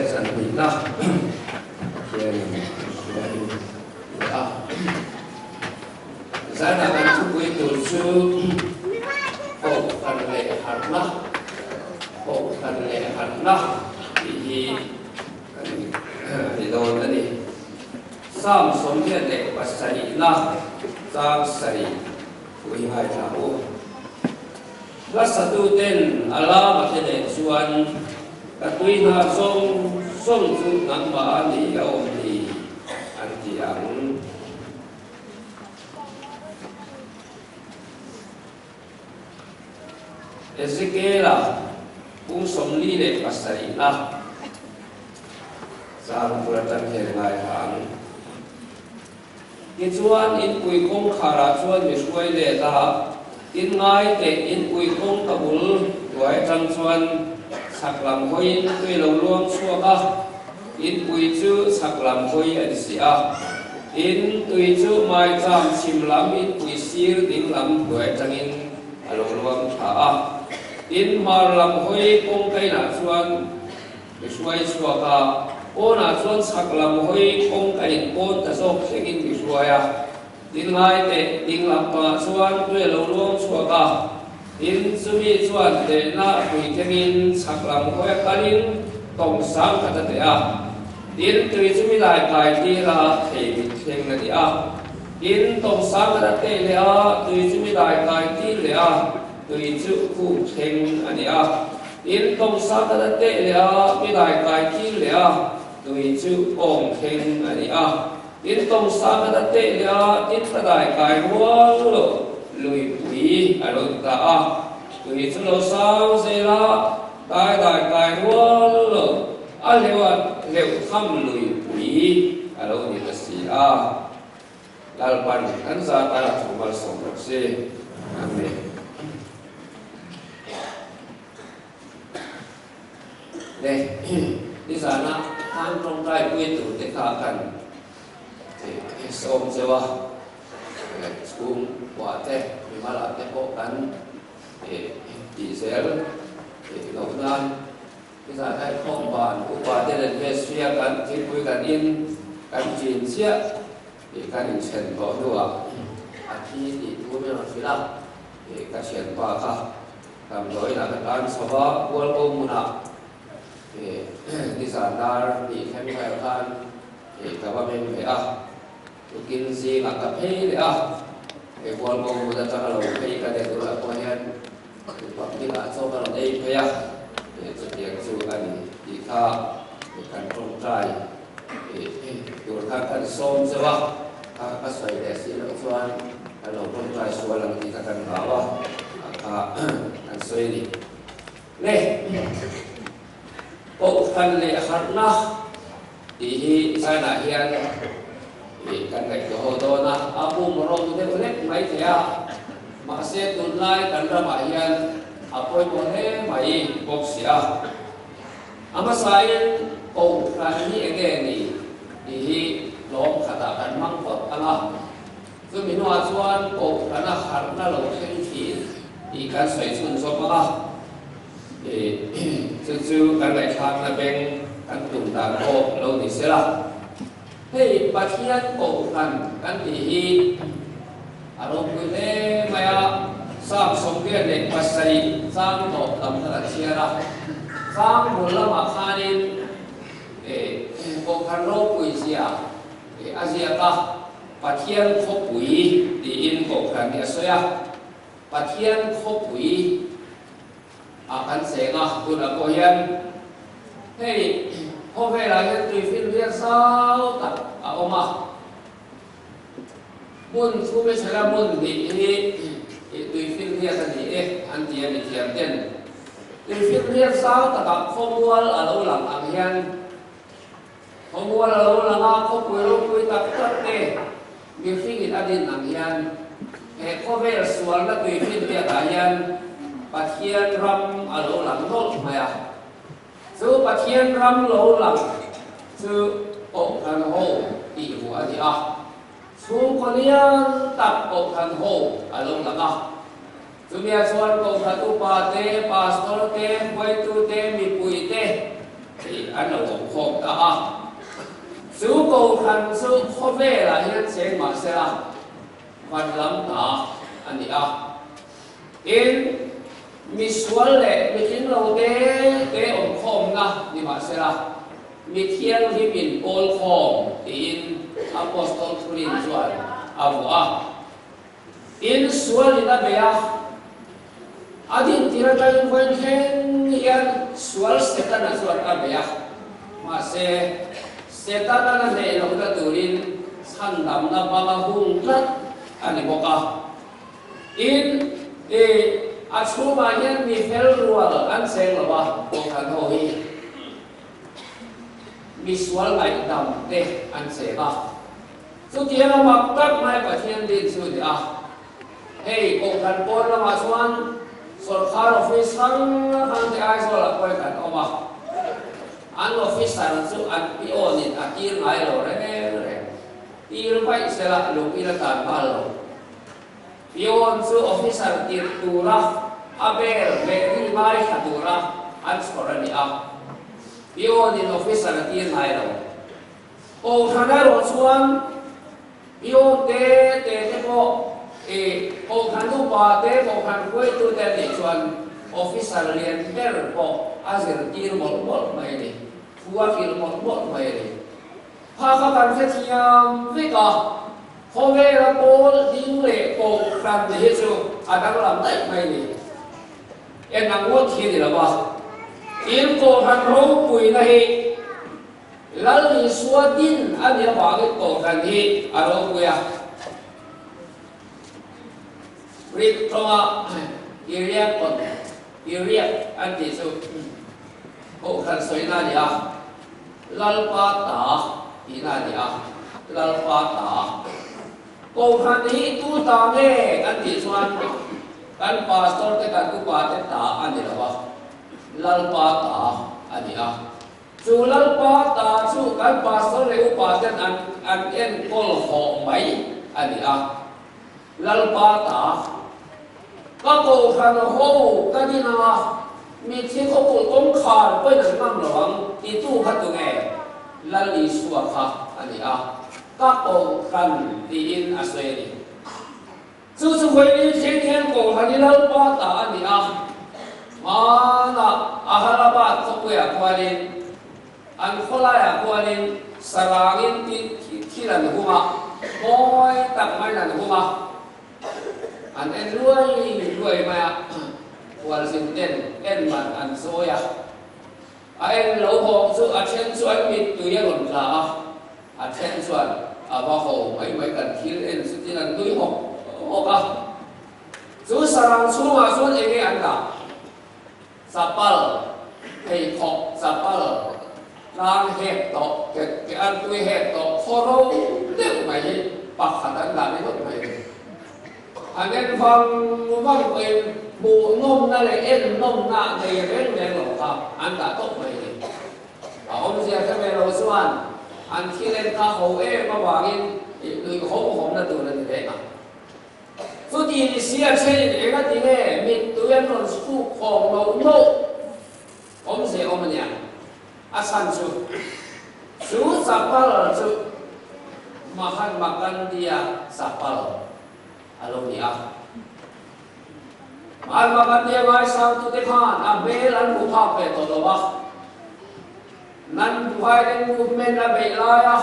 Serh hnihna Pathianin min hruai leh a. Zanah kan thupui tur chu Kohhran leh Harhna, Kohhran leh Harhna tih hi kan ni dawn a ni. Psalm 77-na chang sarih thu hi ngaithla u. Hla satuten a lama te nen chuan ka tui hna zawng zawng chu nangmah a ni a awm ni an ti ang. Ezekiela kum 47-na chang tur atang hian ngaithla ang. Tichuan, inpui kawngkharah chuan mi hruai let a, in ngai teh inpui kawngka bul hnuai atang chuan chhak lam hawiin tui lo luang chhuak a, inpui chu chhak lam hawi a ni si a. Tin, tui chu maicham chhim lam inpui sir ding lam hnuai atangin a lo luang thla a. Tin, hmar lam hawi kawngka inah chuan Mi hruai chhuak a, pawnah chuan chhak lam hawi kawng ka inpawn ta zawk thlengin mi hruai a. Tin ngai teh ding lam pangah chuan tui a lo luang chhuak a, tin chumi chuan tehna pui thlengin chhak lam hawi a kalin tawng sang khat a teh a. Tin tui chu mi lai kai tir a, thei mit thleng a ni a. Tin tawng sang khat a teh leh a, tui chu mi lai kai tir leh a, tui chu khup thleng a ni a. In tawngsa ka la teh leh a, mi lai kai tir leh a, tui chu awm thleng a ni a. In tawngsa ka la teh leh a, tin ka dai kai rual lo, luipui a lo ti ta a. Tui chu lo sang zel a, dai dai kai rual lo, a hleuh a hleuh tham luipui a lo ni ta si a. Lalpan kan zat a thu malsawm rawh se. Amen. Le, nizana khan tawngtai pui tur te kha kan sawm cheu a, chhung kua te, mimal ah te pawh kan tih zel loh nan nizan kha inkhawm ban upa te nen hmeichhia kan thingpui kan in kan chin chiah tih kan inchhen tawh hnuah a thi tih thu min rawn hrilh a. Ka thianpa kha damdawiinah ka tan chho a, Kualko hmunah nizan dar hnih thleng vel khan ka va meng ve a, tukin zingah ka phei leh a, he Kualko hmun atanga lo phei ka leh turah pawh hian Republic-ah chaw ka rawn ei phei a, chutiang chu a ni tih kha kan tawngtai tur khan kan sawm cheu a, ka sawi leh si loh chuan Kan lo tawngtai sual ang tih kha kan hlau a, a kha kan sawi a ni. Le, Kohhran leh harhna tih hi China hian kan ngaihtuah ho dawn a, a pum rawng deuh hlek mai thei a, mahse tunlai kan ramah hian a pawimawh hle mai bawk si a. A hmasain Kohhran hi enge ni tih hi hlawm khatah kan hmang phawt ang a. Chumi hnuah chuan Kohhrana harhna lo thleng thin tih kan sawi chhun zawk ang a, chu chu kan ngaihthlakna beng kan tum dan pawh lo ni se la. Hei Pathian Kohhran kan tih hi a ropui hle mai a, Psalm 87 chang tawp lam kha kan chhiar a, chang bul lamah khanin Kohhran ropui zia a ziak a. Pathian khawpui tiin kohhran hi a sawi a, Pathian khawpui ah kan cheng a, tunah pawh hian hei khawvelah hian tuifinriat zau tak a awm a, hmun chhum e chhela hmun hnih hi tuifinriat a ni e an ti a mithiam ten. Tuifinriat zau takah khawmual a lo lang ang hian Khawmual a lo lang a, khawpui ropui tak tak te mihringin a din ang hian he khawvel sualna tui finfiatah hian Pathian ram a lo lang nawlh mai a. Chu Pathian ram lo lang chu Kohhran ho tih hmuh a ni a, chhungkaw lian tak Kohhran ho a lo lang a. Chumia chuan Kohhran upa te, Pastor te, hruaitu te, mipui te. Tih an lo awm khawm ta a. Chu kohhran chu khawvelah hian cheng mah sela van lam ta a ni a. Tin, misual leh mitling lo te te awm khawmna ni mah sela mi thianghlim in pawl khawm tiin Apostol Thurin chuan a vuah a. Tin, sualin a bei a, a dintir atangin vawiin thleng hian sual Setana chuan a bei a. Mahse, Setana na hneih lohna turin chhandamna banga hung tlat a ni bawk a. Tin, i a chhungah hian mi fel rual an cheng lo a, Kohhran ho hi mi sual ngaihdam te an cheng a. Chutiang a mak tak mai Pathian din chu ni a. Hei Kohhran pawn lamah chuan sawrkar office hrang hrang te Aizawlah pawhin kan awm a. An officer chu an peon in a tir ngai lo reng reng. Tir vaih sela lung in a tan nghal lo. Peon chu officer tirh tura a bel leh ri ngaithla tura an chhawr a ni a. Peon in officer a tir ngai lo. Kohhran erawh chuan Pion te te te pawh i Kohhran upa te, Kohhran hruaitu te an nih chuan Officer lian ber pawh a zirtir mawlh mawlh mai a ni, thu a hrilh mawlh mawlh mai a ni. Kha kha kan hrethiam vek a, khawvela pawl ding leh Kohhran hi chu a danglam daih mai a ni. En ang ngawt hi a ni lo va, tin Kohhran ropuina hi Lal Isua din a nih avangin Kohhran hi a ropui a. Greek tawnga Kyriakon, Kyriak an tih chu Kohhran sawina a ni a, Lalpa ta tihna a ni a, Lalpa ta. Kohhran hi tu ta nge kan tih chuan kan pastor te kan upa te ta a ni lo a, Lalpa ta a ni a. Chu Lalpa ta chu kan pastor leh upa ten an an enkawl hawh mai a ni a. Lalpa ta ka kohhran ho ka din anga mitthi khawpul kawngkhar pawhin an ngam lo ang titu kha tunge? Lal Isua kha a ni a, ka kohhran tiin a sawi a ni. Chu chu vawiin thleng hian Kohhran i Lalpa ta a ni a, hmanah Ahalabad khawpuiah khuanin, an khawlaiah khuanin sarangin thil an hung a, mawi tak maiin an hung a, an en luai luai mai a, khualzin ten en man an chawi a, a en lo hawng chu a then chu an mittui a rawn tla a. A then chuan a va ho mai mai kan thil en chu tin an nui hawk hawk a. Chu sarang chhungah chuan eng nge an dah? Chapal, pheikhawk chapal, tlang hek tawh, ke ke an tui hek tawh khaw ro deuh mai hi pakhat an dah ni ngawt mai a ni. An en vang vang pawhin hmuhnawmna leh ennawmna nei reng reng lo kha an dah tawp mai a ni. A awmzia hre ve lo chuan an thil en kha ho em avangin nuih hawm hawmna tur a ni reng a. Chuti ni si a thenin eng a ti nge mittui an rawn chhuk khawm lo lo awmzia awm a nia. A chhan chu chu chapal chu Mahatma Gandhi-a chapal a lo ni a. Mahatma Gandhi-a ngaisangtute khan a hmel an hmu phak ve tawh lo a. Non-Violent Movement a beih laia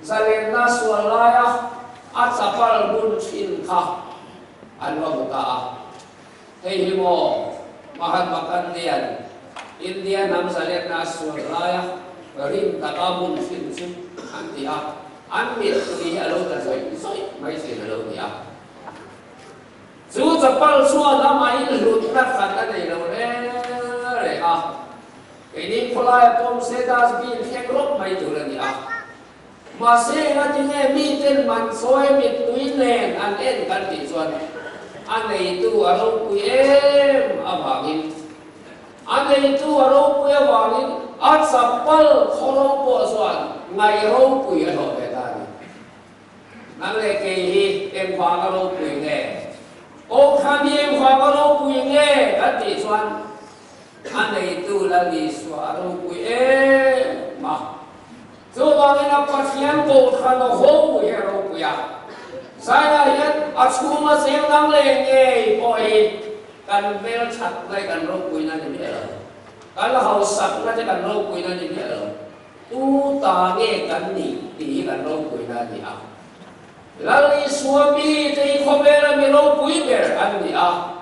zalenna sual laia a chapal bun thin kha an va hmu ta a. Hei hi maw Mahatma Gandhi-a'n India hnam zalenna sual laia rim taka bun thin chu an ti a, an mittui hi a lo tla zawih zawih mai thin a lo ni a. Chu chapal chuan amahin hlutna hran a nei lo reng reng a, keini khawlaia pawm se dustbin thleng rawp mai tur a ni a. Mahse engatinge miten man sawi mittui nen an en kan tih chuan a neitu a ropui em avangin a neitu a ropui avangin a chapal khaw ro pawh chuan ngaih ropui a hlawh ve ta a ni. Nang leh kei hi engvanga ropui nge? Kohhran hi engvanga ropui nge kan tih chuan. A neitu Lal Isua a ropui em a. Chuvangin a Pathian Kohhran a ho hi a ropui a. Zainah hian a chhunga cheng dang leh ngei pawh hi kan hmelthatna hi kan ropuina a ni miah lo. Kan hausakna te kan ropuina a ni miah lo. Tu ta nge kan nih tih hi kan ropuina a ni a. Lal Isua mite hi khawvela mi ropui ber an ni a.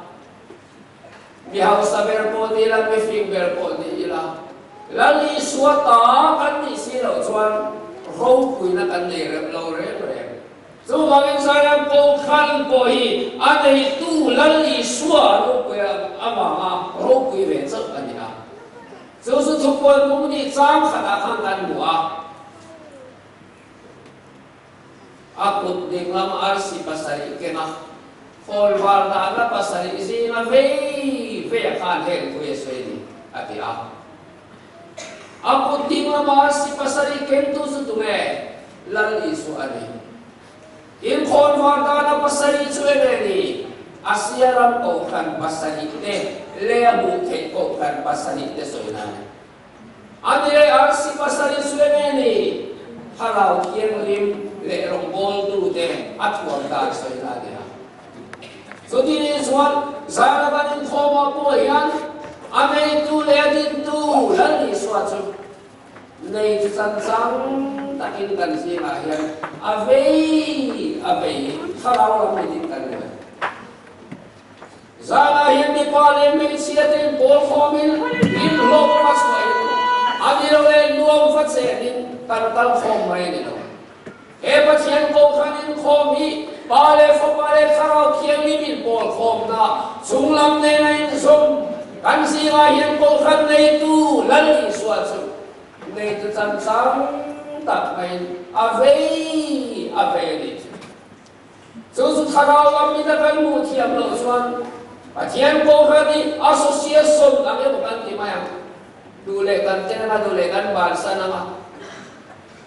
Mi hausa ber pawh ni ila, mi fing ber pawh ni ila, Lal Isua ta kan nih si loh chuan ropuina kan nei rem lo reng reng. Chuvangin Zion Kohhran pawh hi a neitu Lal Isua ropui avanga ropui ve chauh a ni a. Chu chu thupuan pum nih chang khatah khan kan hmu a. A kut dinglam arsi pasarih keng a, khawnvar dahna pasarih zinga vei vei a khan heng thu hi a sawi a ni, a ti a. A kut dinglam arsi pasarih kengtu chu tunge? Lal Isua a ni. Tin, khawnvar dahna pasarih chu eng nge ni? Asia ram kohhran pasarih te leh a hmuh theih kohhran pasarih te sawina a ni. A ni leh arsi pasarih chu eng nge ni? Thlarau Thianghlim leh rawngbawltute a thuam dan sawina a ni a. Chuti ni chuan Zaina kan inkhawmah pawh hian a neitu leh a dintu Lal Isua chu nei chu chanchang takin kan zingah hian a vei a vei thlarau lam mitin kan nuai. Zanah hian mipa leh hmeichhia te in pawl khawmin in hlawk va chhuahin a ni lo leh nuam va chenin kan kal khawm mai a ni lo. He Pathian Kohhran inkhawm hi Pa leh Fapa leh Thlarau Thianghlim in pawl khawmna chunglam nena inzawm kan zingah hian Kohhran neitu Lal Isua chu neitu chanchang tak maiin a vei a vei a ni. Chu chu thlarau lam in a kan hmuh thiam loh chuan Pathian Kohhran hi association ang emaw kan ti mai ang. Duh leh kan tel anga, duh leh kan bansan anga.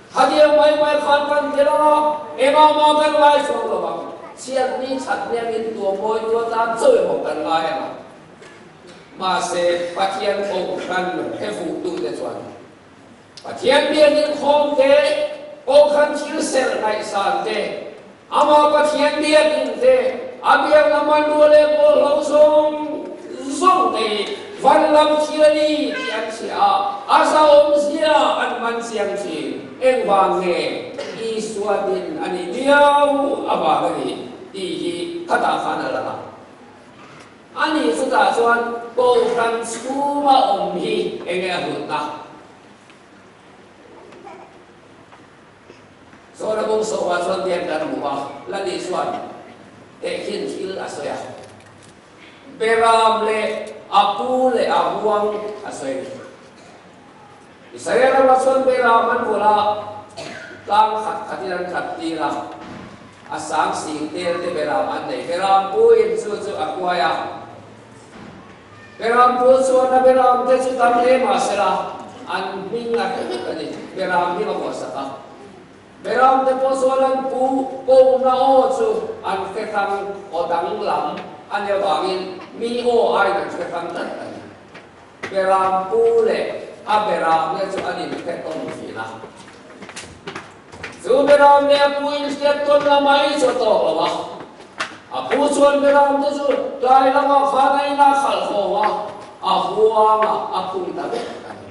Khatiang mai mai khan kan tel anga, engah mah kan ngai chuang lo ang. Chhiatni chhatni angin tuamawi tu atan chauh emaw kan ngai anga. Mahse, Pathian Kohhran he fuhtute chuan Pathian biakin khawm te, Kohhran thil serh ngaihsan te, Amah Pathian biakin te, a biakna hmanrua leh bawlhlo zawng zawng te hi van lam thil a ni tih an hria a, a zahawmzia an man chiang thin. Engvang nge Isua din a nih viau avang a ni tih hi khatah khan a lang a. Ani chutah chuan Kohhran chhunga awm hi enge a hlutna? Sawn a bawng sawhah chuan tiang kan hmu a, Lani chuan tehkhin thil a sawi a. Beram leh a pu leh a huang a sawi a ni. Israel ramah chuan Beram an vawlh a, tlang khat khatin an khat tir a, a sang sing tel te Beram an nei. Beram puin chu chu a kuai a, Beram pu chuan a Beram te chu tam hle mah sela, an hming a hre vek a ni. Beram hming a vuahsak a. Beram te pawh chuan an pu kohna aw chu an hre hrang aw danglam a nih avangin mi aw aiin an hre hrang tlat a ni. Beram pu leh a beram te chu an inhre tawn thin a. Chu beram leh a pu inhriat tawn la mai chu a tawk lo a. A pu chuan beram te chu tlai lamah khan a inah khalh haw a, a huangah a khung ta vek a ni.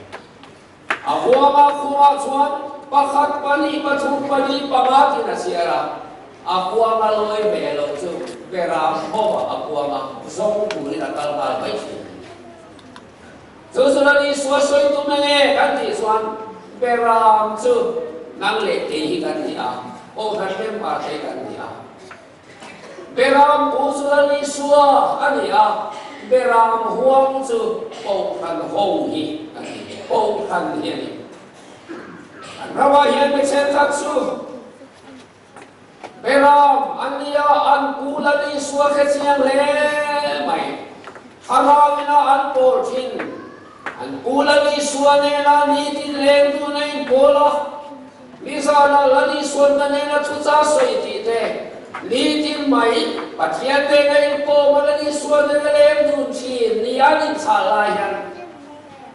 A huanga khungah chuan pakhat, pahnih, pathum, pali, panga tiin a chhiar a. A huanga lawi ve lo chu beram hawah a puang a, zawng turin a kal nghal mai thin. Chu chu Lal Isua sawi tum enge kan tih chuan beram chu nang leh kei hi kan ni a, Kohhran member te kan ni a. Beram pu chu Lal Isua a ni a, beram huang chu Kohhran ho hi a ni, Kohhran hi a ni. Kan ramah hian mi thenkhat chu Beram an nia an pu Lal Isua khe chiang hle mai. Thlarau ina an pawl thin. An pu Lal Isua nena nitin leng dun a inpawl a. Nizana Lal Isuan ka nena thucha sawi tih te, nitin mai Pathian nena inkawm a Lal Isua nena leng dun thin ni an inchhah lai hian.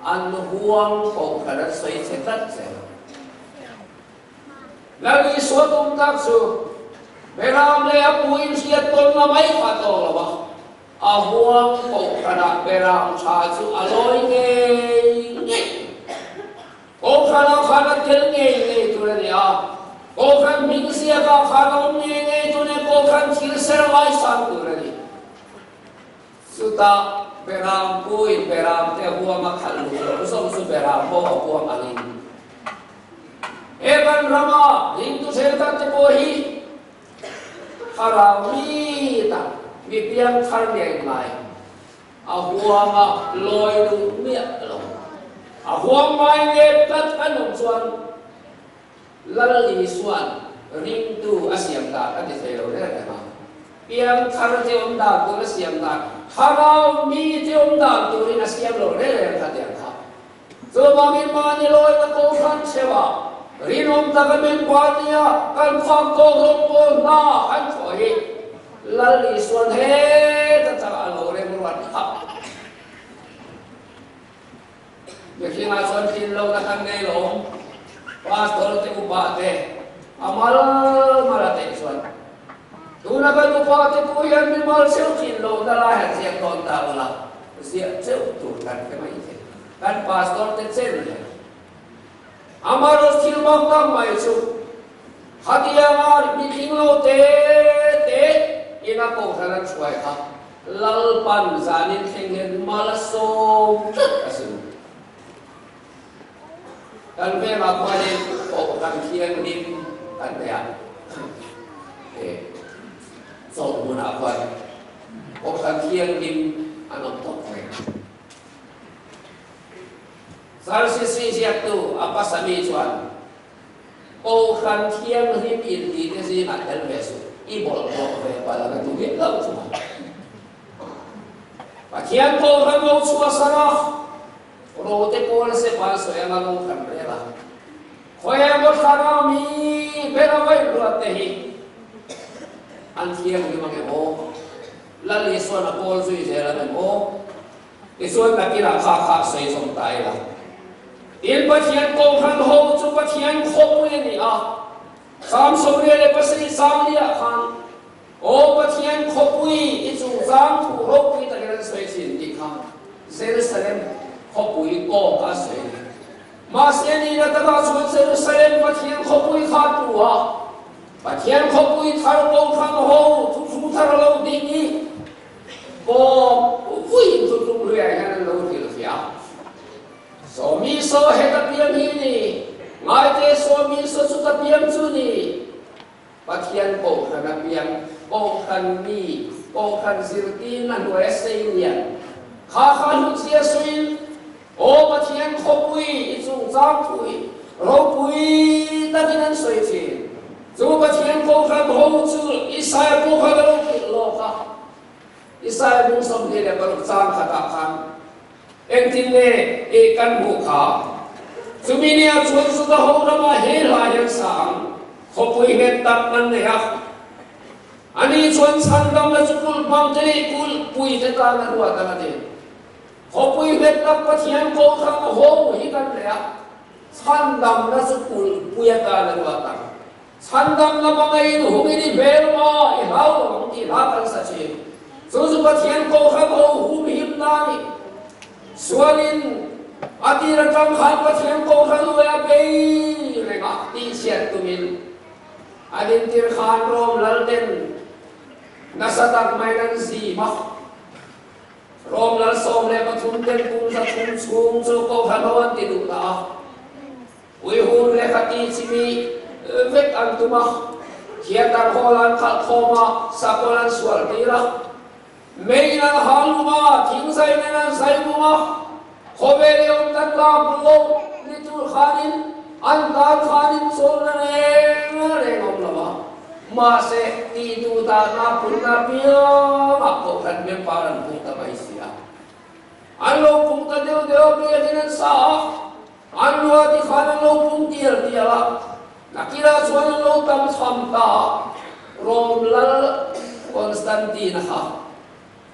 An huang kohhran an sawi chhe tlat zel. Lal Isua tum tak chu Beram leh a pu inhriat tawn la mai kha tawk lo a, a huang kohhranah Beram tha chu a lawi ngei ngei. Kohhranah khan a tel ngei ngei tur a ni a, kohhran hming ziakah khan a awm ngei ngei tur a ni, kohhran thil ser ngaisang tur a ni. Chutah Beram puin Beram te huam a khalh luh loh zawng chu Beram pawh a puang angin he kan rama ringtu thenkhat te pawh hi thlarau mi tak mi piang thar ngei ngai a huama lawi duh miah lo a huam ngai nge tlat an awm chuan Lal Isua'n ringtu a siam dan a ti thei lo reng reng a. Piangthar te awm dan tur a siam dan, thlarau mi te awm dan turin a siam lo reng reng kha tiang kha. Chuvangin mahni lawina kohhran chheuh a, rinawm taka member nia kan phak tawk rawngbawl hna kan thawh hi Lal Isua'n heta chang a lo remruat thlap. Mihringah chuan tlin lohna kan nei lo. Pastor te upa te a mal mal a teh chuan tuna kan upa te pawh hian mimal cheu tlin lohna lai han ziak dawn ta ula, ziah cheu tur kan hre mai thei. Kan pastor te chen hian amarawh thil bak tak mai chu khatianga mitling lo te te ina kohhran an hruai kha Lalpan zanin thleng hian mal a sawm tlat a sin. Kan vengah khuanin Kohhran Thianghlim kan nei a, he chawlh hmunah khuan Kohhran Thianghlim an awm tawp mai. Sarsisi ziaktu Appasamy chuan, Kohhran thianghlim intihte zingah tel ve suh, i bawlhhlawh ve palh ang a ti miah lo chu a. Pathian Kohhran lo chhuahsan a, rote pawl se pan sawi anga lo kan rel a. Khawi emaw thlarau mi ber a vaih ruat te hi an thianghlim ang em aw? Lal Isua'n a pawl zui zel ang em aw? Tichuan nakinah kha kha sawi zawm ta ila. Tin, Pathian Kohhran ho chu Pathian khawpui a ni a, Sam 77 Sangliah khan, Aw Pathian khawpui, i chungchang thu ropui takin an sawi thin tih kha Jerusalem khawpui kawk a sawi a ni. Mahse nihna takah chuan Jerusalem Pathian khawpui kha a tu a, Pathian khawpui thar Kohhran ho thuthlung thar a lo ding i, Kawng vui chu tum hluiah hian an lo hrilhfiah a. Sawmi saw heta piang hi ni, ngaite sawmi saw chuta piang chu ni. Pathian kohhran a piang, kohhran mi, kohhran zirtirna hnuaia sei lian. Kha kha hlutzia suiin, Aw Pathian khawpui i chungchang phui ropui takin an sawi thin. Chu Pathian kohhran ho chu Isaia pawh khan a lo hrilh lawk a. Isaia bung 26 chang khatah khan engtin nge i kan hmuh kha? Chumi nia chuan Juda ho ramah he hla hian sa ang, Khawpui nghet tak an nei a. Ani chuan chhandamna chu kulh hmang te leh kulh pui te tan a ruat ang a ti. Khawpui nghet tak Pathian kohhran ho hi kan reh a, chhandamna chu kulhpui atan a ruat ang. Chhandamna hmangaiin hungin i hmel maw, i hlau lo ang tih hla kan sa thin. Chu chu Pathian kohhran ho humhimna a ni. Sualin a tir atang khan Pathian kohhran uai a bei reng a, tihchhiat tumin an intir khan Rom lalten nasa tak maiin an zim a. Rom lal 13 ten kum 300 chhung chu Kohhran ho an ti duh ta a. Uihun lehkha ti chimi vek an tum a, theatre hall an khalh khawm a, sakawlh an sual tir a, mei in an hal lum a, thingzai nen an zai lum a, khawvel i awm tak lak lo ni tur khanin an tan khanin chawlna reng reng awm lo a. Mahse, tih duh dahna punna piangah Kohhran member an pung ta mai si a. An lo pung ta deuh deuh a, biakin an sa a, an lua ti khan an lo pung tial tial a, nakinah chuan an lo tam tham ta a, Rom Lal Constantine kha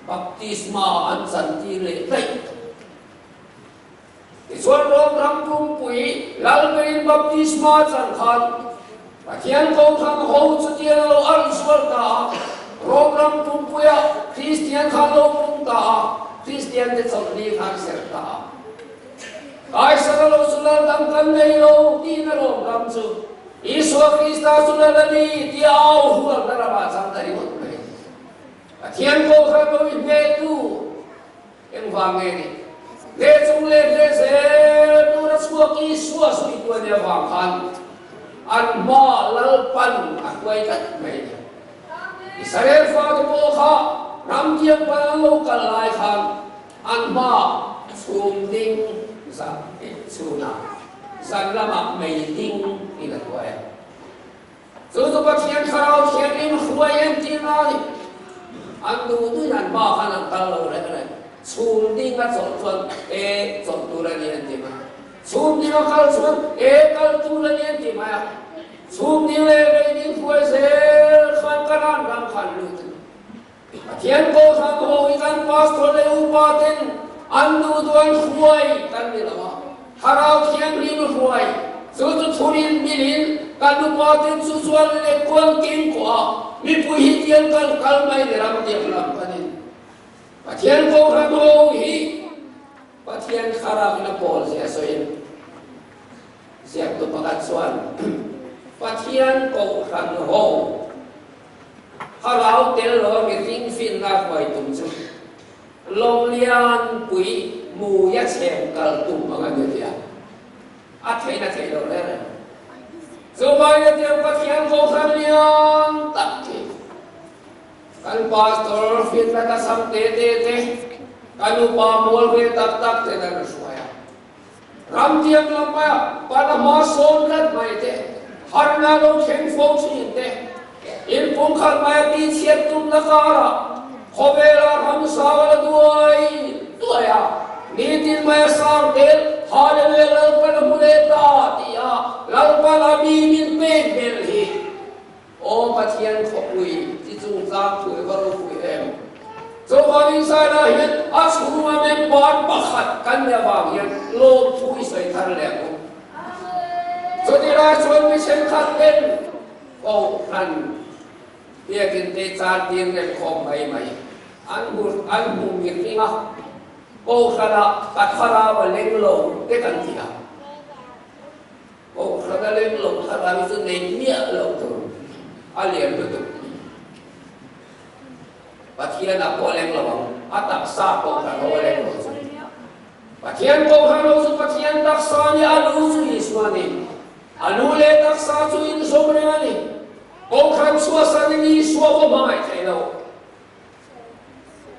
baptisma an chantir leh daih. Tichuan Rom ram pumpui Lalberin baptisma chan khan Pathian Kohhran ho chutiang a lo alh zual ta a, Rom ram pumpuia Kristian khan lo pum ta a, Kristian te chawlhni khan serh ta a. Kaisara lo chu lal dang kan nei lo tiin a Rom ram chu Isua Krista chu lal a ni tia au hualna ramah chang ta ringawt mai. Pathian Kohhran lo i hnehtu Engvang nge ni? Hle chung leh hle zel tura chhuak Isua suitu a nih avang khan an hma Lalpan a hruai tlat mai a ni. Israel fate pawh kha ram tiang pan an lo kal lai khan an hma chhum ding chhunah zan lamah mei ding in a hruai a. Chu chu Pathian Thlarau Thianghlim hruai entir na a ni. An duh duhin an hma khan an kal lo reng reng. Chhum ding a chawlh chuan e chawlh tur a ni an ti mai. Chhum ding a kal chuan e kal tur a ni an ti mai a. Chhum ding leh mei ding hruai zel khan Kanaan ram khan lut a ni. Pathian Kohhran ho hi kan pastor leh upa ten an duh duh an hruai kan ni lo a, Thlarau Thianghlim hruai chu chu thurin milin kan upa ten chu chuan leh kual keng kawh a, mipui hi tiang kal kal mai ni ram tiang lam panin Pathian Kohhran ho hi Pathian Thlarau in a pawl zia sawiin ziaktu pakhat chuan Pathian Kohhran ho Thlarau tel lo a mihring finna hruai tum chu Lawmlian pui hmuia chhem kal tum ang a ni tia a theihna theih loh reng reng. Chuvangin tiang Pathian Kohhran lian tak hi kan pastor finna ka sam te te te, kan upa mual ve tak tak ten an hruai a. Ram tiang lama pan a hma sawn tlat mai te, harna lo thleng fo thin te, inpumkhat mai a tihchhiat tumna karah khawvela ram sau a la duai duai a, nitin mai a sang tel Hallelujah Lalpan a hmu leh ta ti a Lalpan a mi min pek belh hi Aw Pathian khawpui chi chungchang thu i va ropui em? Chuvangin Saina hian a chhunga member pakhat kan nih avang hian lawmthu i sawi thar leh ang u. Chutilai chuan mi thenkhat ten Kohhran biakin te chan tir rem khawm mai mai an hmu an hmu mihring a, Kohhranah ka thlarau a leng lo te kan ti a. Kohhran a leng lo thlarau hi chu nei miah lo tur a lian lutuk. Pathian ah pawh a leng lo ang, a taksa kohhran ho a leng lo chu. Pathian kohhran ho chu Pathian taksa a ni, a lu chu Isua a ni. A lu leh taksa chu inzawm reng a ni. Kohhran chhuahsan in Isua pawh hmangaih thei lo.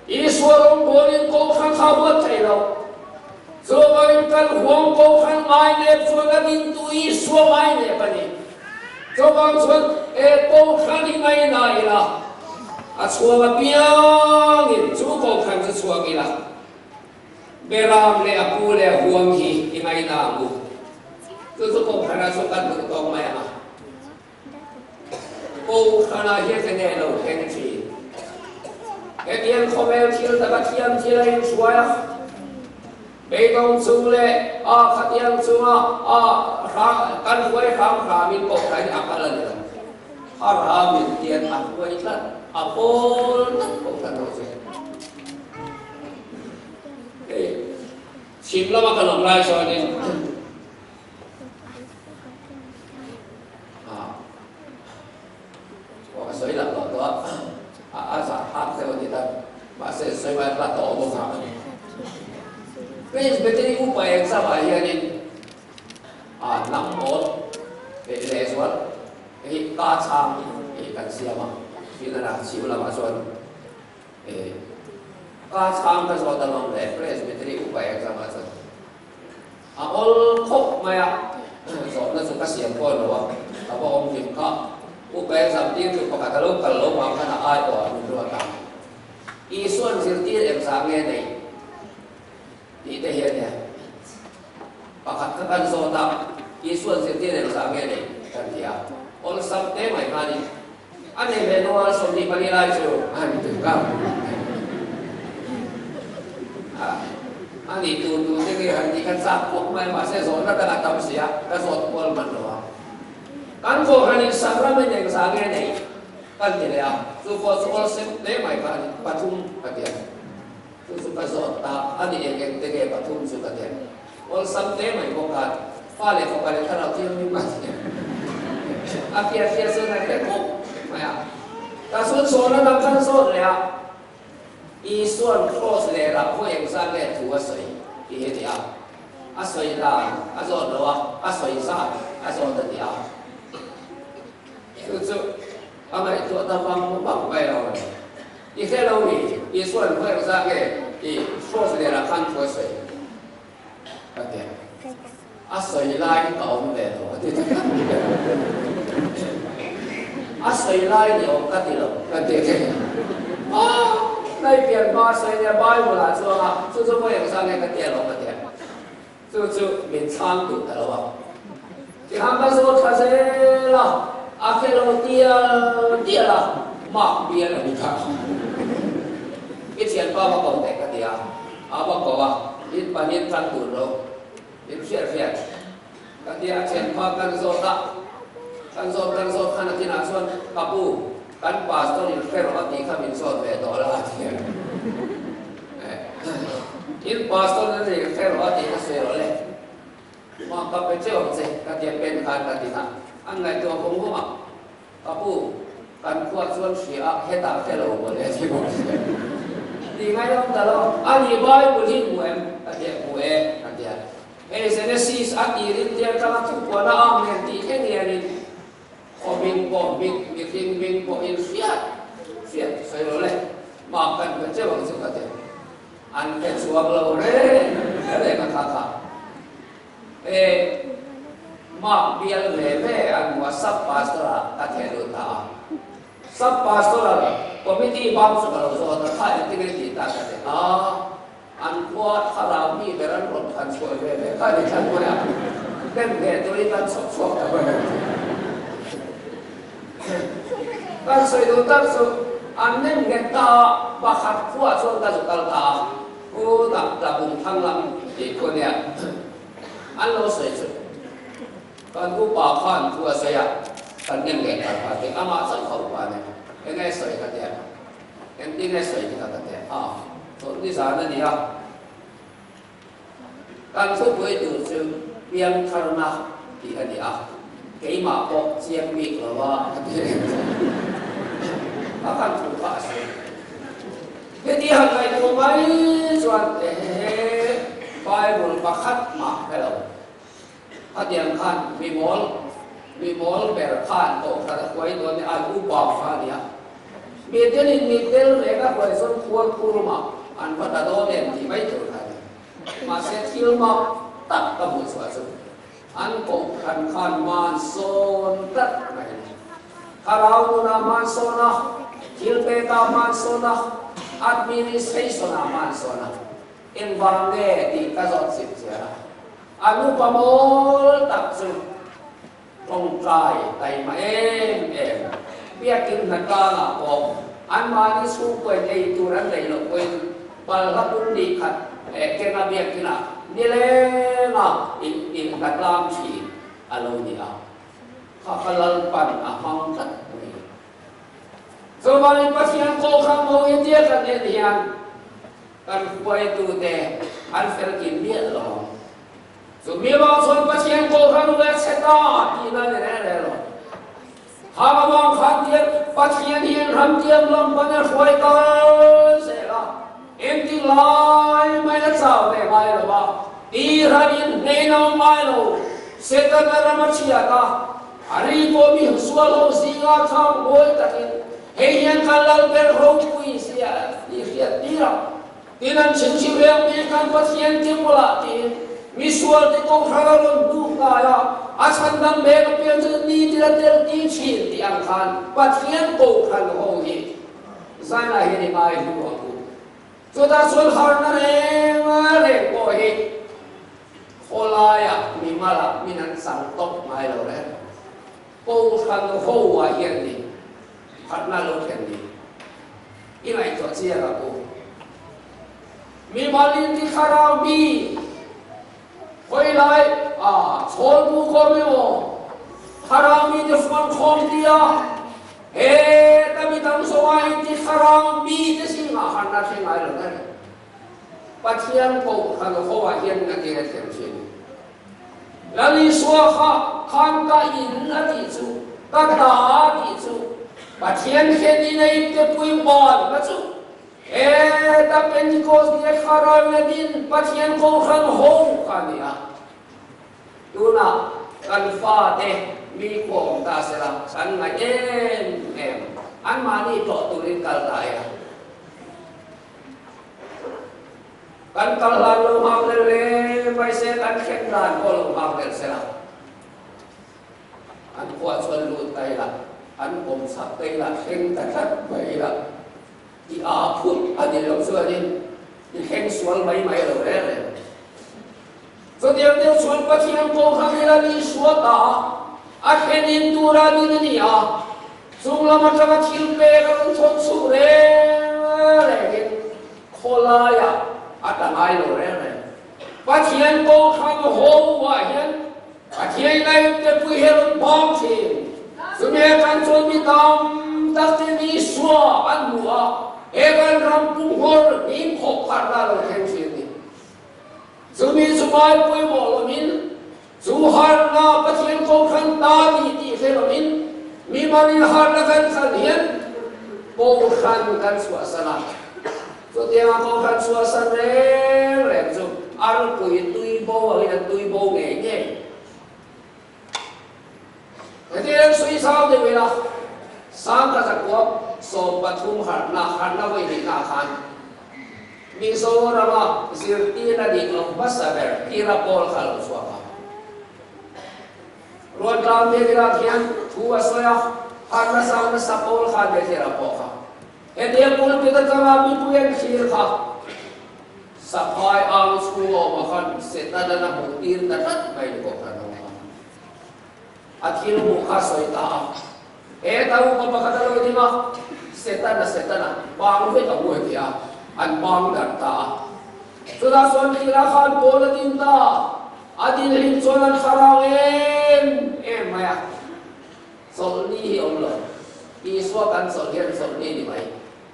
Isua rawngbawlin Kohhran kha huat thei lo. Chuvangin kan huang Kohhran ngainep chuan a dintu Isua ngainep a ni. Chuvang chuan e Kohhran hi ngaina ila, a chhuak apiangin chu Kohhran chu chhuak ila, Beram leh a pu leh a huang hi i ngaina ang u. Chu chu Kohhranah chuan kan duh tawk mai ang a. Kohhranah hian ka nge lo thleng thin. Hetiang khawvel thil taka thiam thil a inhruai a, beidawng chung leh a khatiang chunga a kan hruai hram hramin Kohhran hi a kal a ni lo. A ramin tian a hruai tlat, a pawl tlat Kohhran ho chu. Hei, chhim lama kan awm lai chuanin A sawi lah tawh tawh a, a zah thlak deuh a ni ta, mahse sawi mai hla tawh bawk a. Presbytery upa exam ah hianin a hnam awl leh lehzual hei ka chhang hi kan siam a, Finland ah chhim lamah chuan ka chhang ka zawt alawm le Presbytery upa exam ah chuan. A awl khawp mai a, zawhna chu ka siam pawh lo a, ka va awm hlim kha. Upa exam tir chu pakhat a lo kal lo vang khan a ai awh a min ruat a. Isua'n zirtir engzah nge nei tih te hian e pakhat kha kan zawt a, Isua'n zirtir engzah nge nei kan ti a, awlsam te mai khanin a nei ve nual 24 lai chu a han ti ka. A nih tur tur te nge han tih kha chak khawp mai mahse zawhna dang a tam si a, ka zawt kual hman lo a. Kan kohhranin sakramen engzah nge neih kan ti leh a, chu pawh chu awlsam hle mai kha a ni, pathum ka ti a. Chu chu ka zawt ta a ni eng eng te nge pathum chu ka ti a. Awlsam hle mai bawk khan fa leh fapa leh thlarau thianghlim a ti a. A fiah fiah chuan a hre khawp mai a. Ka chuan zawhna dang kan zawt leh a. Isua'n kraws lerah khaw engzat nge thu a sawi tih hi a ni a, a sawi dan a zawt lo a, a sawi zat a zawt a ni a. Chu chu a ngaihtuah ta vang vang mai lo a ni. I hre lo ni, Isua'n khaw engzat nge i kraws lerah khan thu a sawi ka ti a. A sawi lai ka awm ve lo a ti ta tlat mai. A sawi lai ni awm ka ti lo ka ti thei. A nai pian hma a sawi nia Bible ah chuang a chu chu vawi engzah nge ka ti alawm a ti a. Chu chu min chhang duh ta lo a. Tikhan ka zawt thla zel a, a hre lo tial tial a, mark bial a ni kha. I thianpa va ko teh ka ti a, a va ko a, in panin tang dun lo. In hriat hriat ka tia a thianpa kan zawt a, kan zawt kan zawt khan a thinah chuan ka pu kan pastor in hre rawh a tih kha min zawt ve tawh la a ti a. In pastor in ri hre rawh a tih kha sawi rawh le. Ma ka pe teuh ang che ka tia pen khan ka ti kha an ngaihtuah vawng vawng a. Ka pu, kan khua chuan hria a, hetah hre lo maw le ti bawk si. Ti ngai awm ta lo, a ni Bible hi hmu em? Ka ti a, hmu e, ka ti a. Hei Genesis a tirin te atanga thupuan a ang nen tih thleng hianin khaw hming pawh hming, mihring hming pawh in hriat hriat sawi lo le, mak kan hmu cheu ang chu ka ti. An hre chhuak lo reng reng a kha kha. He Mark bial ve ve an hmu a, Sub Pastor ah ka theh lut ta a. Sub Pastor ah Committee bang chu ka lo zawt a, kha engtin nge tih tak ka ti a, an khua thlarau mi ber an rawn than chhuah ve ve kha ni thlan mai a, nem hneh turin kan chhawp chhuak ta mai a ti. Kan sawi duh tak chu an nem nghet ta a, pakhat khuah chuan ka zu kal ta a. Pu tak tlabung thang lam tih khu nia an lo sawi chu kan upa khan thu a sawi a, kan nem leh kar kha tih amah chauh kha upa nia enge sawi ka tia engtin nge sawi tih kha ka tia a chawlhni zan a ni a kan thupui tur chu piangtharna tih a ni a keimah pawh chiang bik lo a ka ti a kan thu kha a sawi. Heti han ngaihtuah mai chuan ehehe Bible pakhat mah hre lo. Khatiang khan mi mawl mi mawl ber khan kohhran a hruai dawn nia, an upa kha a nia. Mi telin mi tel reng a hruai chuan khuar khurumah an va ta dawn em tih mai tur kha a ni. Mahse thil mak tak ka hmuh chhuah chu an kohhran khan hmansawn tlat mai a ni. Thlarau nunah hmansawn a, thil pekah hmansawn a, administration ah hmansawn a, engvang nge tih ka zawt chip chiar a. An upa mawl tak chu tawngtai taima em em, biakin hnatlangah pawh anmahni chhungkuain ei tur an neih loh pawhin palhla pum nih khat kenga biakinah nilenga inhnatlang thin a lo ni a. Kha ka Lalpan a hmang tlat mai. Chuvangin Pathian kawhkha mawi tia kan en hian kan hruaitute an fel kim miah lo ang. Chumi avang chuan Pathian kawhkha nu leh chhe ta tihna ni reng reng lo. Khang avang khan tiang Pathian hian ram tiang lam pan a hruai kal zel a, engtik lai mai a chau ve ngai lo va, tihranin hnein a awm ngai lo. Setana ram a chhiat a, a ri pawh mi sual ho zinga thang mawi takin hei hian kan lal ber ropui zia i hriat tir a, tin an chhingchhi reng mi kan Pathian te bulah tiin mi sual te kohhran a rawn hnuh ngai a, a chhandam mek apiang chu ni tin a tel ti thin tih ang khan Pathian kohhran ho hi zainah hian i ngai hnu ang u. Chutah chuan harna reng reng pawh hi Khawlaiah mimalah min an chang tawp ngai lo reng. Kohhran ho ah hian ni phatna lo thlen ni. I ngaihtuah chiang a pu. Mimal in ti thlarau mi hawi lai a chhawlbu khawm emaw thlarau mi te fuan khawm tia heta mi dang zawng ah in ti thlarau mi te zingah han a thleng ngai lo na ni. Pathian kohhran ho ah hian a tir a thiam thin. Lal Isua kha khan ka in a tih chu, ka ta a tih chu, Pathian hian in a ipte pui ban na chu, heta Pentecost ni a thlarau in a din Pathian kohhran ho kha a ni a. Tunah kan fate mi khua awm ta sela kan ngaih em em, anmahni tlawh turin kal ta ila. Kan kal hlan lo nghak lel le mai se, kan thlen dan pawh lo nghak lel se la. An khua chuan lut ta ila, an awm chak ta ila, thleng ta tlat mai ila, i aa phut a ni lo chuanin i thleng sual mai mai lo reng reng. Chutiang deuh chuan Pathian kawng ila ni suat a, a thlen in tura din a ni a, chung lam atanga thil pek a rawn thawn chhuh reng rengin khawlaiah a ta ngai lo reng reng. Pathian kawng ho ah hian Pathian ngaihte pui hi a rawn bang thin. Chumi atang chuan mi tam tak te ni sua an hmu a, he kan ram punghawr hnim khawp kharna a lo thleng thin a ni. Chumi chu ngai pawimawh loin, chu harna Pathian Kohhran ta ni tih hre loin, mimalin harna kan thlan hian Kohhran kan chhuahsan a. Chutianga Kohhran chhuahsan reng reng chu arpui tui bo angin an tui bo ngei ngei. Hetiang sui zau deuh ila, Sangka zakua 13 harhna, harhna vawi hnihna ah khan Mizorama zirtirna dik lo hmasa ber Tira Pawl kha a lo chhuak a. Ruantlang biakinn ah hian thu a sawi a, harhna sang nasa Pawl khan he Tira pawh kha hetiang pulpit atanga mipui an thlir kha Saphai ang chhung a awm ah khan Setana a hmuh tir ta tlat mai ni pawh khan a awm a. A thil hmuh kha a sawi ta a. He ta upa pakhat a lo ding a, Setana, Setana, bang vek a hmu a ti a, an bang darh ta a. Chutah chuan thil a khan pawl a din ta a, a din hlim chuan an thlarau em em mai a. Chawlhni hi awm lo, Isua kan chawlh hian chawlhni ni mai,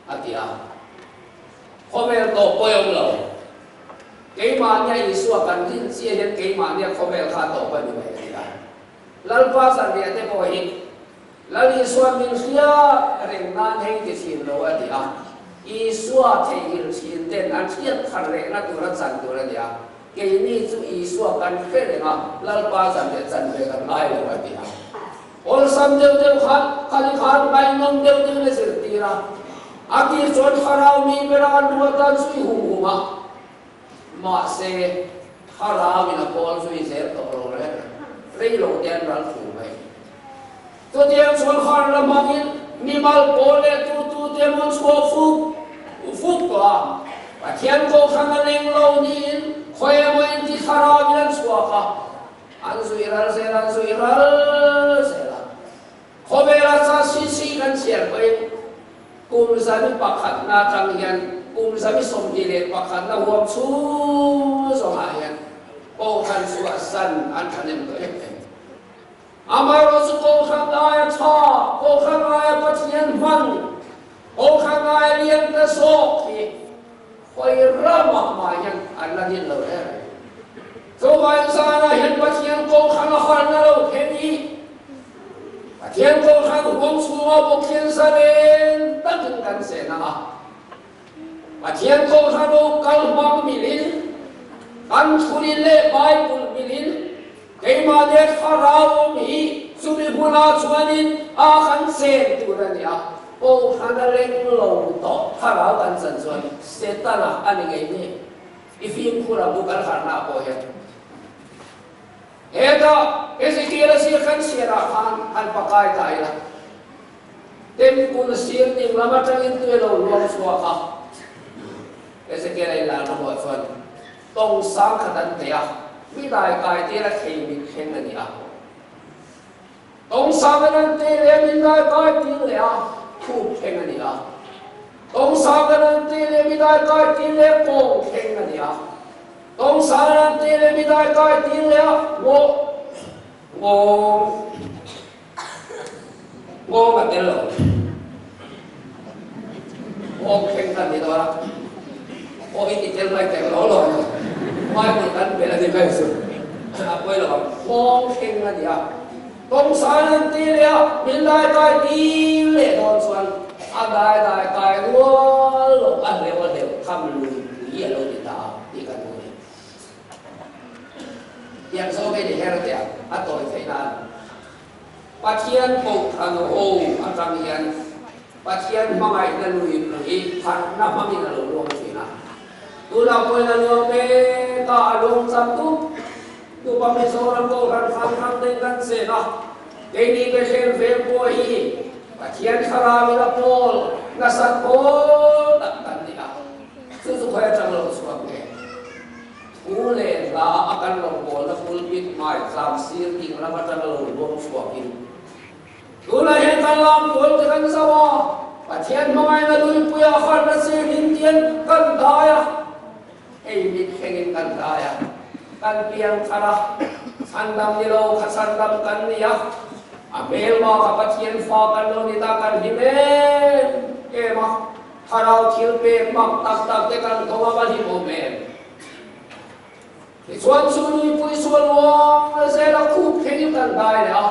a ti a. Khawvel tawh pawi awm lo. Keimahnia Isua kan rin chiah hian keimahnia khawvel kha tawp a ni mai a ti a. Lalpa zanriah te pawh hi Lal Isua min hria reng nan hei ti thin lo a ti a. Isua theihnghilh thin ten an hriat thar lehna tur a chan tur a ni a. Keini chu Isua kan hre reng a, Lalpa zanriah chan ve kan ngai lo a ti a. Awlsam deuh deuh khan khani khan ngaihnawm deuh deuhin a zirtir a. A tir chuan thlarau mi bera an ruat a zui hum hum a, mahse thlarauin a kawl zui zel tawh lo reng reng, rei lo te an ral thu mai. Chutiang chuan har la hmangin mimal pawl leh tu tu te emaw an chhuah fuk fuk tawh a, Pathian Kohhran a leng lo niin khawi emaw inti thlarauin an chhuak a, An zui ral zel, an zui ral zel a. Khawvela cha si si kan chhiar pawhin kum zami pakhatna atang hian kum zami 21na huam chhung zawngah hian Kohhran chhuahsan an thahnem tawh em em. Amaherawh chu Kohhran aia tha, Kohhran aia Pathian hman, Kohhran aia lian ta zawk hi Khawi ramah mah hian an la din lo reng reng. Chuvang zanah hian Pathian Kohhran a harhna lo thlen hi Pathian Kohhran huam chhunga bawk hian zalen takin kan chen ang a. Pathian Kohhran lo kal hmang milin, kan thurin leh Bible milin keimah leh thlarau awm hi chumi hmunah chuanin a kan chen tur a ni a. Kohhran a leng lo tawh thlarau kan chan chuan Setana a ni ngei ngei. I fimkhur ang u kan harhna pawh hian. Hetah Ezekiel-a zir kan chhiarah khan han pakai ta ila. Temple sir ding lam atangin tui a lo luang chhuak a. Ezekiel-a inlarna hmuah chuan tawng sang khat an teh a, mi dai kai tir a thei mit thleng a ni a. Tawng sang an an teh leh a, min dai kai tir leh a, khup thleng a ni a. Tawng sang kan an ti leh mi dai kai ti leh kawng thleng a ni a. Tawng sang an ti leh mi dai kai ti leh a ngawh ngawng ngawng a tel lo. Ngawng thleng kan ni dawn a. Aw i ti tel mai tel lo lo. Bible kan belh a ni mai chu. A pawi lo ang. Ngawng thleng a ni a. Kawngsan an ti leh a, min dai kai dil leh dawn chuan a dai dai kai rual lo a hleuh a hleuh tham lui pui a lo ni ta a tih kan hmu ni. Tiang zawk in i her teh a, a tawi theih nan. Pathian Kohhran ho atang hian Pathian hmangaihna lui pui harhna hmangin a lo luang thin a. Tunah pawhin a luang mek a, a luang chak dup dup a, Mizoram Kohhran hrang hrang ten kan chen a, keini Bethlehem veng pawh hi Pathian thlarau in a pawl nasat pawl tak kan ni a, chu chu khawi atang lo chhuak nge? Thu leh hla a kan rawngbawlna pulpit hmai tlang sir ding lam atang lo luang chhuakin Tunah hian kan lam pawl te kan zauh a, Pathian hmangaihna luipuia harhna sir hlim tian kan dai a, hei mit thlengin kan dai a, kan piang thar a, chhandam ni lo kha chhandam kan ni a, a hmelma kha Pathian fa kan lo ni ta kan hlim em em a, thlarau thil pek mak tak tak te kan thawm a va hlim awm em. Tichuan chu nuipui chu a luang zel a, khup thlengin kan dai leh a.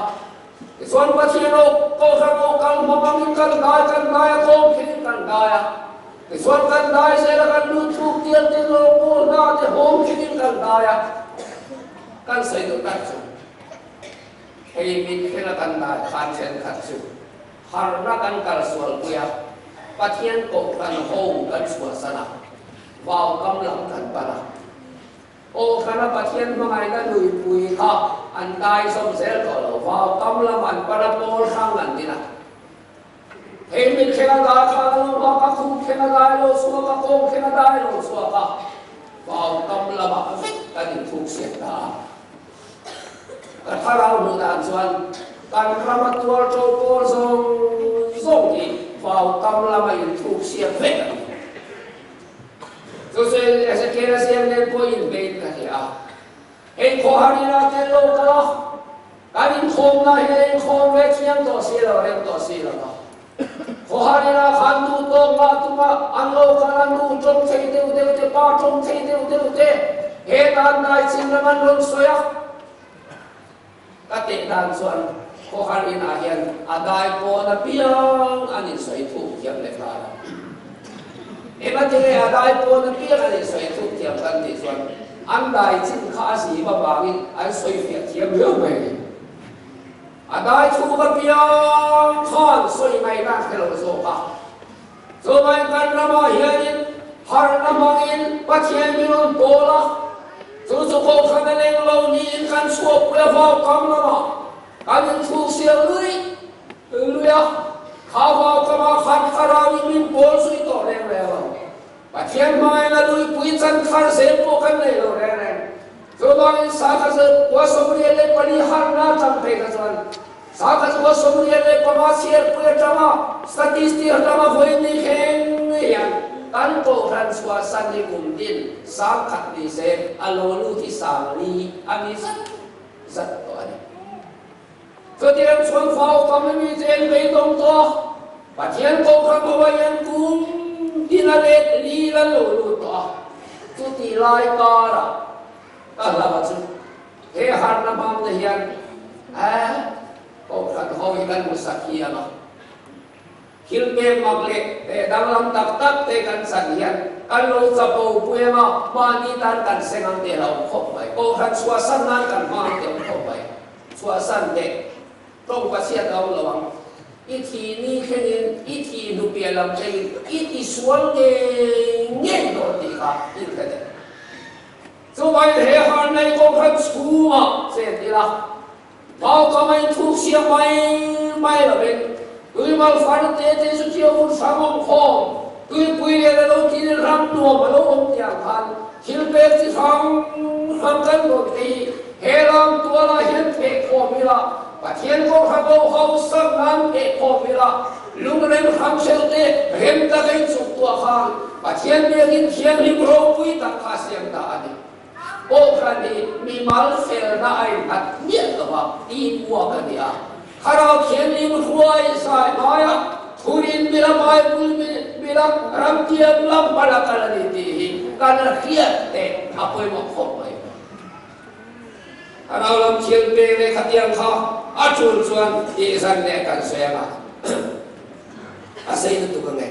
Tichuan Pathian aw Kohhran aw kal hma bangin kan dai kan dai a, kawng thlengin kan dai a. Tichuan kan dai zel a, kan lut thluk tial te lawng pawl hna te hawng thlengin kan dai a. Kan sawi duh tak chu hei mit thlenga kan dai khan thenkhat chu harhna kan kal sualpui a, Pathian Kohhran ho kan chhuahsan a. Vau kam lam kan pan a. Aw khana Pathian hmangaihna nuipui kha an dai zawm zel tawh lo. Vau kam lam an pan a, pawl hrang an din a. Hei mit thleng a dai khan a lo hak a, khum thleng a dai lo chhuak a, kawng thleng a dai lo chhuak a. Vau kam lamah vek kan inthuk siak ta a. Ka thlarau hmuh dan chuan kan rama tuar ṭo pawl zawng zawng hi vau kam lama inthuk siak vek a ni. Chu chu Ezekiel-a ziak nen pawh inhmeiin ka hria a. Hei khawhar ina tel lo kal a, kan inkhawmna hi a inkhawm ve thiam tawh si lo, rem tawh si lo va. Khawhar ina khan duh tawk mah tuma an lo kal a, nu ṭawng thei deuh deuh te, pa ṭawng thei deuh deuh te he dan nai chin lam an rawn sawi a. Ka teh dan chuan khawhar inah hian a dai pawn apiang an insawi thuk thiam leh nghal a. Engati nge a dai pawn apiang an insawi thuk thiam kan tih chuan an dai chin kha a zim avangin an sawi fiah thiam riau mai a ni. A dai thuk apiang khan sawi ngaihna a hre lo zawk a. Chuvangin kan ramah hianin harhna hmangin Pathian min rawn pawl a, chu chu Kohhran a leng lo niin kan chhuahpui a vau kam lamah kan inthluk sial lui lui a, kha vau kamah khan thlarauin min pawl zui tawh reng reng lo. Pathian hmangaihna luipui chan thar zel pawh kan nei lo reng reng. Chuvangin sakha chu kua 84 harhna atang phei kha chuan sakha chu kua 85 chhiarpui atanga statistic atanga vawi ni thleng hian kan Kohhran chhuahsan hi kum tin 10,000 ni se a lo lut hi 4,000 a ni zat zat tawh a ni. Chutiang chuan fau kam i mite an beidawng tawh a, Pathian Kohhran ho aiin kum tin a let lil an lo lut tawh a. Chutih lai karah ka hlava chu he harhna hmang te hian eh Kohhran ho hi kan hmu sak hiam a. Thil pek mak leh danglam tak tak te kan chan hian kan lo chapo pui em a, mahni tan kan seng ang teh lo awm khawp mai. Kohhran chhuahsan nan kan hmang ang teh awm khawp mai. Chhuahsan teh tawng pachhiat a awm lo ang. I thi ni thlengin, i thi hnu piah lam thlengin i ti sual ngei ngei dawn tih kha i hre teh. Chuvangin he harnei Kohhran chhungah chen ila. Pau ka mai thuk siam mai mai lovin tuimal far te te chu chiau vur hrang awm khawm, tuipui lian a lo tin ram nuam a lo awm tiang khan thil pek chi hrang hrang kan rawn te hi he ram tualah hian theh khawm ila, Pathian Kohhran bo hausak nan theh khawm ila. Lungrem hrang hreuh te rem taka in chuktuah khan Pathian biakin thianghlim ropui tak kha a siam ta a ni. Kohhran hi mimal felna a innghat miah lo a, tihmuak a ni a. Thlarau Thianghlim hruai zai hmaia thurin mila Bible mila ramtiam lam hma la kal a ni tih hi kan hriat teh a pawimawh khawp mai. Thlarau lam thian pek leh khatiang kha a tul chuan tih zan leh kan sawi anga a sei lutuk ang e.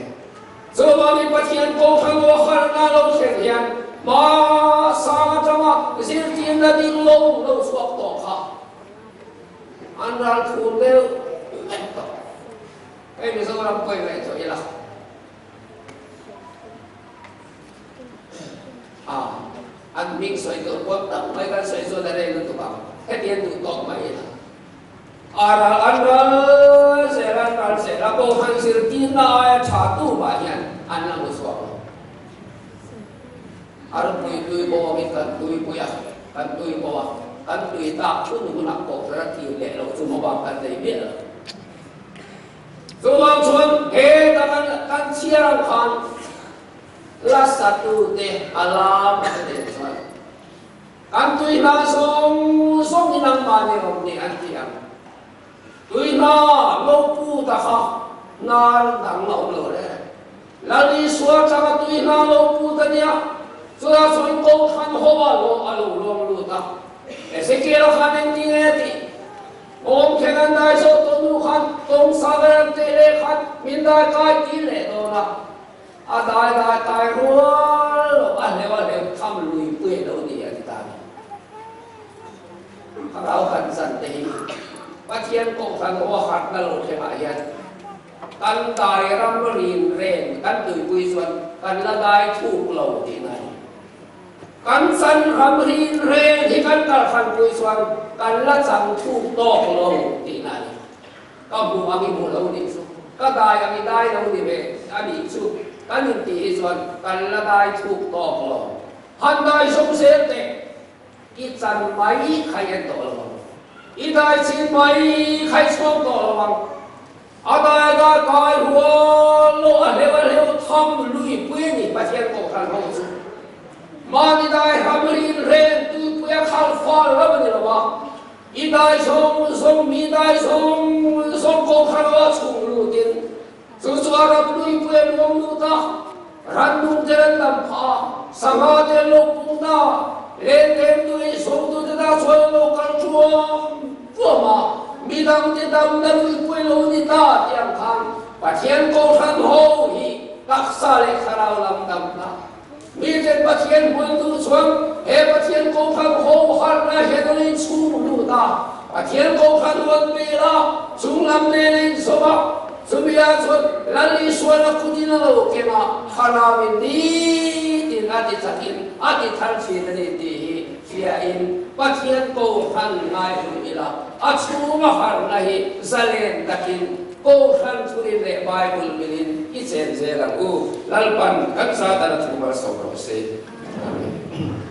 Chuvangin Pathian Kohhran aw harhna lo thlen hian hma sang atanga zirtirna ding lo lo chhuak tawh kha an ral thur deuh vek tawh. Hei Mizoram pawhin ngaihtuah ila. A, an hming sawi tur pawh tam mai kan sawi chuan a rei lutuk ang. Heti an duh tawk mai ila. A ral an ral zel an ral zel a, Kohhran zirtirna aia tha tu mah hian an la hmu chhuak lo. A rupui tui bawngin kan tuipui a, kan tui pawh a, kan tui tak thun hunah Kohhran a tir leh loh chu hmabak kan nei miah lo. Chuvang chuan heta kan kan chhiar ang khan la satute a lam a nen chuan kan tui hna zawng zawng in anmahni awm nih an ti ang. Tui hna lo pu ta kha hnar dang a awm lo reng. Lal Isua atanga tui hna lo pu ta nia, chutah chuan Kohhran ho a lo a lo luang lut a. Ezekiel-a khan engtin nge a tih? Awm thleng an dai zawh tawh hnu khan tawng saver an teh leh khan min dai kai ti leh dawn a, a dai dai kai rual lo a hleuh a hleuh tham lui pui a lo ni a ti ta a ni. Thlarau kan chan te hi Pathian Kohhran aw harhna lo thlengah hian kan dai ram rin ren kan tuipui chuan kan la dai thuk lo tihna a ni. Kan chan ram rin reng hi kan kal hranpui chuan kan la chang thuk tawk lo tihna a ni. Ka hmuh ang i hmuh lo nih chu, ka dai ang i dai lo ni ve a nih chu kan intih hi chuan kan la dai thuk tawk lo. Han dai zawng zel teh, i chan mai khai en tawh lo ang, i dai chin mai khai chhuak tawh lo ang. A dai dai kai hual lo a hleuh a hleuh tham lui pui a ni Pathian Kohhran ho chu. Mahni dai ham rin reng tuipui a khal fal lam a ni lo a, i dai zawng zawng mi dai zawng zawng Kohhran ho a chhung lutin chu chu a rap lui pui a luang lut a, rannung te an dam phah a, sangha te an lo pung ta, lengtem tui zawngtute ta chuan an lo kal ṭuam ṭuam a. Midangte damna luipui lo ni ta tih ang khan Pathian Kohhran ho hi taksa leh thlarau lam damna miten Pathian hmuan duh chuan he Pathian Kohhran ho harhna hian an inchhung lut a, Pathian Kohhran huan vel a, chunglam nen a inzawm a, chumi ah chuan Lal Isuan a kut in a lo ken a, thlarau in nitin a ti chakin a ti thar thin a ni tih hi Fiahin Pathian Kohhran ngaihlu ila, a chhunga harhna hi zalen takin Kohhran thurin leh Bible milin i chen zel ang u. Lalpan kan zat a la thu malsawm rawh se. Amen.